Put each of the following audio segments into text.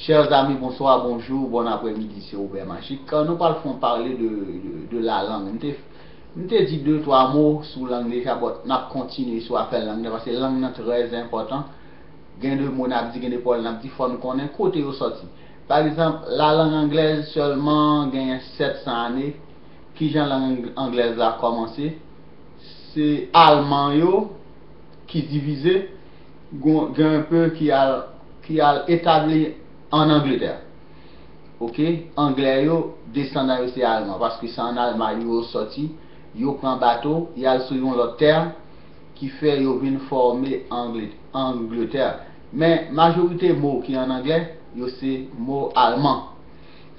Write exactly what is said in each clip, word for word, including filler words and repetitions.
Chers amis, bonsoir, bonjour, bon après-midi, c'est Robert Magique. Kan nou pral fè yon pale de, de, de la langue. M te, m te di de twa mo sou lang deja, but n ap kontinye sou afè lang nan, paske lang nan trè enpòtan. Gen de mo n ap di, gen de pawòl n ap di, fò n konnen kote yo sòti. Pa egzanp, la lang anglèz sèlman genyen sèt san ane. Kijan lang ang-, anglèz la kòmanse? Se Alman yo ki divize, gon-, gen enpe ki al, ki al etabli ann Angletè. Oke? Anglè yo, desandan yo se Alman, paske se ann Almay yo sòti, yo pran bato, y al sou yon lòt tè, ki fè yo vin fòme Angle-, Angletè. Men, majorite mo ki ann anglè, yo se mo alman.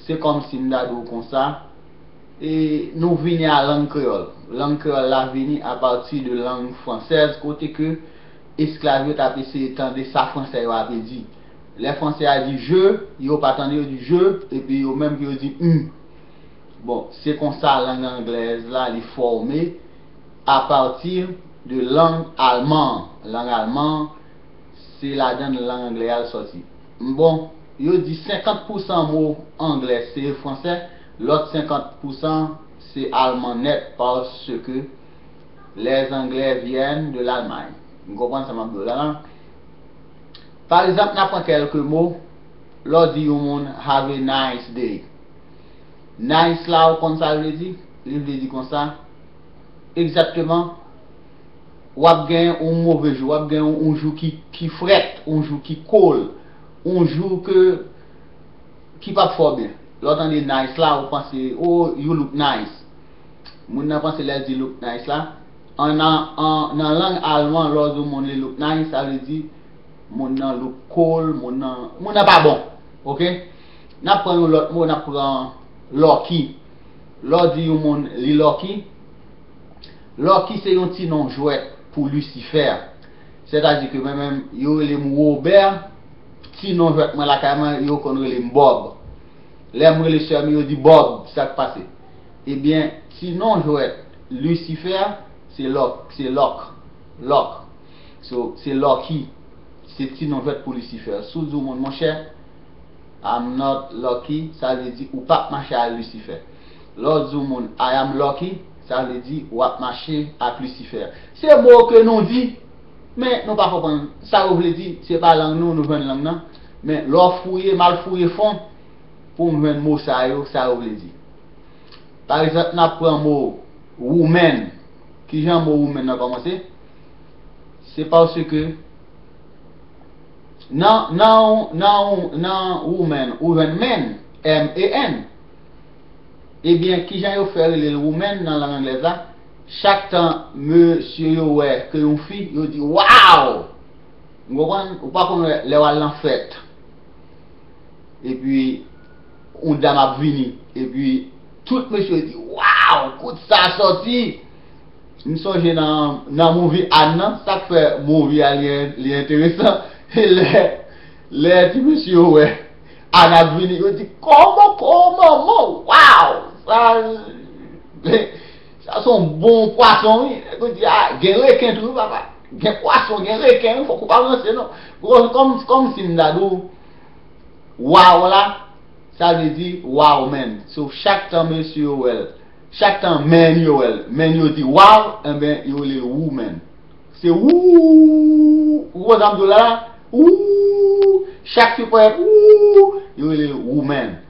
Se kòmsi m ta di w konsa, e nou vini a lang kreyòl. Lang kreyòl la vini apati de lang fransèz, kote ke esklav yo t ap eseye tande sa fransè yo ap di. Lè fransè a di je, yo pa tande, yo di je, epi yo menm yo di m. Bon, se konsa lang anglèz la, li fòme apati de lang alman. Lang alman, se ladan lang anglè a l sòti. Bon, yo di senkant pousan mo anglè se fransè, lòt senkant pousan se alman nèt, paske les Anglais viennent de l'Allemagne. Nou konprann sa m ap di w la, la? Pa egzanp, n ap pran kèlke mo, lè w di yon moun, "Have a nice day." Nice la, ou konn sa l vle di? Li vle di konsa, egzakteman, w ap gen yon move jou, w ap gen yon, yon jou ki, ki frèt, yon jou ki cold, yon jou ke, ki p ap fè w byen. Lè w tande nice la, ou panse, "Oh, you look nice." Moun nan panse lè l di look nice la, an, an, an, nan lang alman, lè w di yon moun li look nice, sa vle di moun nan look cold, moun nan, moun nan pa bon. Oke? N ap pran yon lòt mo, n ap pran lucky. Lè w di yon moun li lucky, lucky se yon ti non jwèt pou Lisifè. Sètadi ke mwen menm, yo rele m Wobè, ti non jwèt mwen lakay mwen, yo konn rele m Bòb. Lè m rele sè m, yo di, "Bòb, sa k pase?" Ebyen, ti non jwèt Lisifè, se luck, se luck, luck. So, se lucky. Se ti non jwèt pou Lisifè. Si w di yon moun, "Monchè, I'm not lucky," sa vle di ou p ap mache ak Lisifè. Lè w di yon moun, "I am lucky," sa vle di w ap mache ak Lisifè. Se mo ke nou di, men nou pa konprann sa yo vle di. Se pa lang nou, nou jwenn lang nan. Men lè w fouye, m al fouye fon pou m jwenn mo sa yo, sa yo vle di. Pa egzanp, n ap pran mo woman. Kijan mo woman nan kòmanse? Se paske nan, nan, nan, nan woman, ou jwenn man, M A N. Ebyen, kijan yo fè rele l woman nan lang anglèz la? Chak tan mesye yo wè ke yon fi, yo di, "Wow!" Ou konprann? Ou pa konn lè, lè w al nan fèt. Epi, yon dam ap vini. Epi, tout mesye di, "Wow! Kote sa sòti?" M sonje nan, nan movie Ann nan, sa k fè movie a li, li enteresan. E lè, lè ti mesye yo wè Ann ap vini, yo di, "Kòman, kòman, man, wow! Sa, sa se yon bon pwason, wi." Yo di, "Ah, gen reken tou, wi, papa. Gen pwason, gen reken, wi, fòk ou pa ranse, non." Kòm, kòm, kòm si m ta di w, wow la, sa vle di wow man. So, chak tan mesye yo wè l, chak tan man yo wè l, man yo di wow, enben, yo rele l woman. Se wou, ou konn sa m di w la, la? Wou, chak fi parèt, wou, yo rele l woman.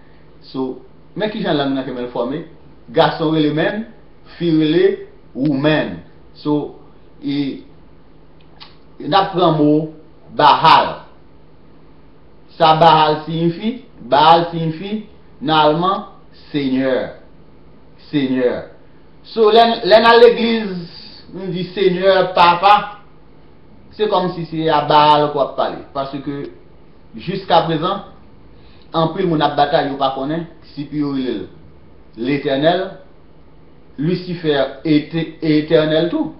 So, men kijan lang nan kenbe l fòme. Gason rele man, fi rele woman. So, e, n ap pran mo Baal. Sa Baal siyifi? Baal siyifi, nan alman, Seigneur. Seigneur. So, lè, lè n al legliz, nou di, "Seigneur, Papa," se kòmsi se a Baal ke w ap pale. Paske, jiskaprezan, anpil moun ap batay, yo pa konnen si pou yo rele l Letènèl, Lisifè ete-, etènèl tou.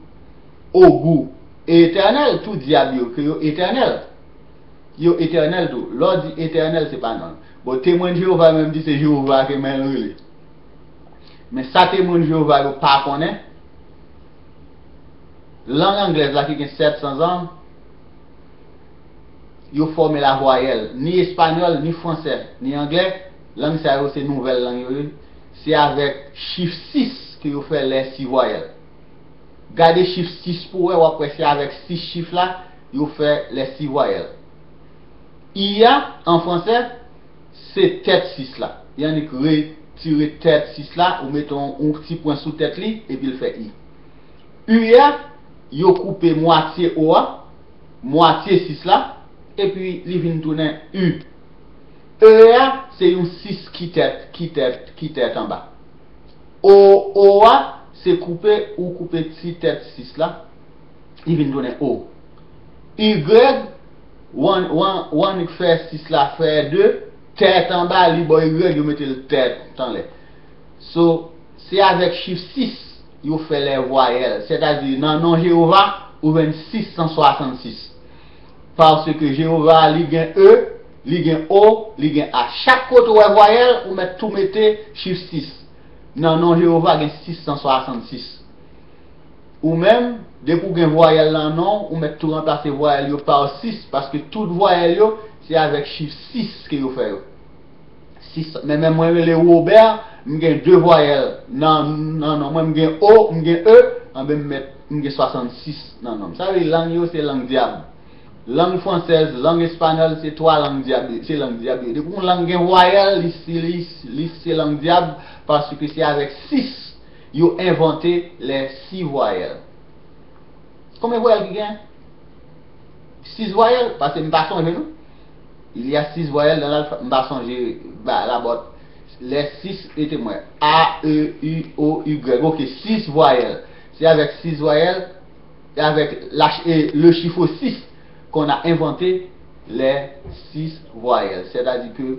Ogou etènèl, tout dyab yo, ke yo etènèl. Yo etènèl tou. Lè w di etènèl, se pa non l. Bon, Temwen Jewova menm di se Jewova ke men l rele. Men sa Temwen Jewova yo pa konnen, lang anglèz la ki gen sèt san zan, yo fòme la vwayèl. Ni espanyòl, ni fransè, ni anglè, lang sa yo se nouvèl lang yo ye. Se avèk chif sis ke yo fè lè si vwayèl. Gade chif sis pou wè, w ap wè se avèk sis chif la yo fè lè si vwayèl. I a, an fransè, se tèt sis la. Yo annik retire tèt sis la, ou mete yon, yon ti pwen sou tèt li, epi l fè i. U a, yo koupe mwatye o a, mwatye sis la, epi li vin tounen u. E a, se yon sis ki tèt, ki tèt, ki tèt anba. O, o a, se koupe, ou koupe ti tèt sis la, li vin tounen o. Y, w annik fè sis la fè de, tèt anba, li bò y, yo mete l tèt anlè. So, se avèk chif sis yo fè lè vwayèl, sètadi nan non Jewova, ou jwenn sis san swasannsis. Paske Jewova, li gen e, li gen o, li gen a. Chak kote w wè vwayèl, ou mèt tou mete chif sis. Nan non Jewova, gen sis san swasannsis. Ou menm, depi w gen vwayèl nan non, ou mèt tou ranplase vwayèl yo pa sis, paske tout vwayèl yo, se avèk chif sis ke yo fè yo. Sis, men, men mwen rele Wobè, m gen de vwayèl nan, nan non mwen, m gen o, m gen e, anben m mèt, m gen swasannsis nan non m. Sa vle di lang yo se lang dyab. Lang fransèz, lang espanyòl, se twa lang dyab, se lang dyab yo. Depi yon lang gen vwayèl, li, li, li se lang dyab, paske se avèk sis yo envante lè si vwayèl. Konbyen vwayèl ki gen? Sis vwayèl, paske m pa sonje non. Il y a six voyelles dans l'alphabet, m pa sonje ba la, but les six, rete mwen. A, E, I, O, Y. Ok, sis vwayèl. Se avèk sis vwayèl, e avèk la, e, le chiffre six qu'on a inventé les six voyelles. Sètadi ke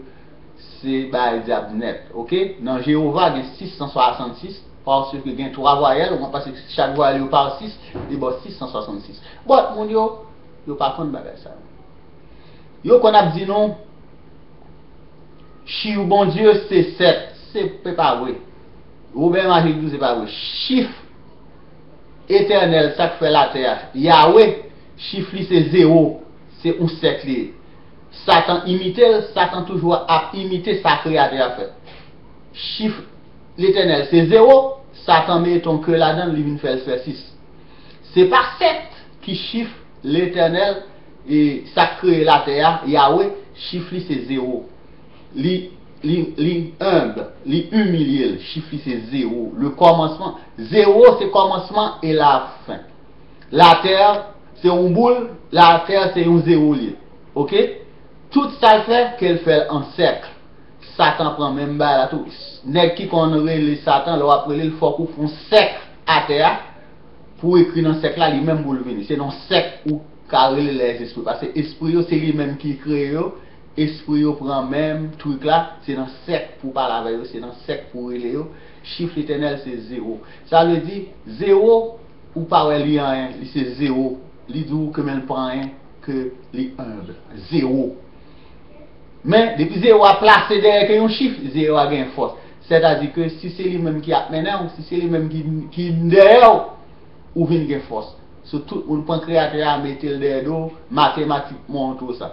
se bagay dyab nèt, ok? Nan Jewova gen sis san swasannsis, paske gen twa vwayèl, ou konn, paske chak vwayèl yo pa sis, li ba w sis san swasannsis. But moun yo, yo pa konn bagay sa yo. Yo konn ap di nou, chif Bondye se sèt, se, se pa vre. Wobè Majik di w se pa vre. Chif Etènèl, sa k fè latè a, Yawe, chif li se zewo, se yon sèk li ye. Satan imite l, Satan toujou ap imite sa Kreyatè a fè. Chif Letènèl se zewo, Satan mete yon ke ladan l, li vin fè l fè sis. Se pa sèt ki chif Letènèl, e sa k kreye latè a, Yawe, chif li se zewo. Li, li, li enb, li imilye l, chif li se zewo. Le kòmansman, zewo se kòmansman e la fen. Latè se yon boul, latè se yon zewo li ye. Ok? Tout sa l fè, ke l fè l an sèk. Satan pran menm bagay la tou. Nèg ki konn rele Satan, lè w ap rele l, fòk ou fè yon sèk atè a pou w ekri nan sèk la, li menm pou l vini. Se nan sèk ou ka rele lèzespri. Paske espri yo, se li menm ki kreye yo. Espri yo pran menm trik la, se nan sèk pou w pale avè yo, se nan sèk pou w rele yo. Chif Letènèl se zewo. Sa vle di, zewo, ou pa wè li anyen, li se zewo. Li di w ke men l pa anyen, ke li enb. Zewo. Men, depi zewo a plase dèyè ke yon chif, zewo a gen fòs. Sètadi ke si se li menm ki ap mennen w, si se li menm ki, ki dèyè w, ou vin gen fòs. So, tout moun pran Kreyatè a, mete l dèyè do w, matematikman w tou sa.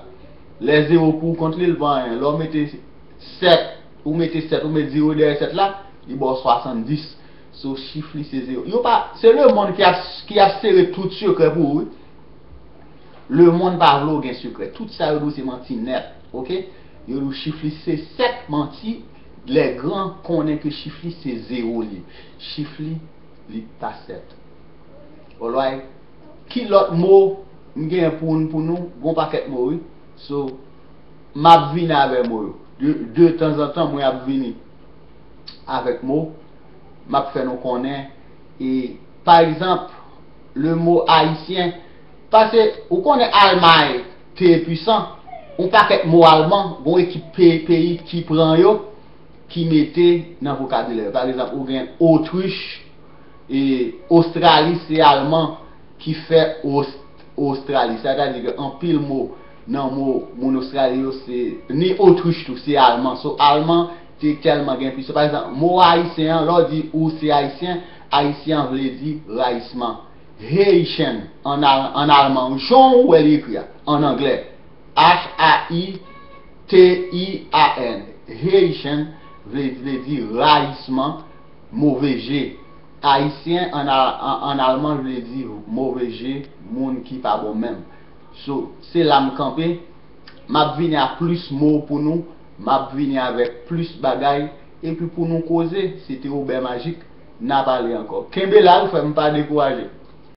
Lè zewo pou kont li, l pa anyen. Lè w mete sèt, ou mete sèt, ou mete zewo dèyè sèt la, li ba w swasanndis. So, chif li se zewo. Yo pa, se lemonn ki ap, ki ap sere tout sekrè pou ou, wi. Lemonn pa vle w gen sekrè. Tout sa yo di w se manti nèt, ok? Yo di w chif li se sèt, manti. Les grands konnen ke chif li se zewo li. Chif li, li pa sèt. Alright? Ki lòt mo m gen pou, pou nou? Gon pakèt mo, wi. So, m ap vini avè mo yo. De, de tanzantan, mwen ap vini avèk mo. M ap fè nou konnen. E, pa egzanp, le mo ayisyen. Paske, ou konnen Almay te pwisan. Yon pakèt mo alman, gon ekip pe-, peyi ki pran yo, ki mete nan vokabilè yo. Pa egzanp, ou gen Otrich, e Ostrali, se alman ki fè Os-, Ostrali. Sètadi ke anpil mo nan mo moun Ostrali yo, se ni Otrich tou, se alman. So, alman te tèlman gen pwisans. Pa egzanp, mo ayisyen an, lè w di ou se ayisyen, ayisyen an vle di rayisman. Haitian, an al-, an alman, jan w wè li ekri a, an anglè. H A I T I A N. Haitian vle, vle di rayisman, move je. Ayisyen an, a- an, an alman vle di move je, moun ki pa bon menm. So, se la m kanpe. M ap vini a plis mo pou nou. M ap vini avèk plis bagay. Epi pou nou koze, se te Obè Majik. N a pale ankò. Kenbe la, wi, frè m, pa dekouraje.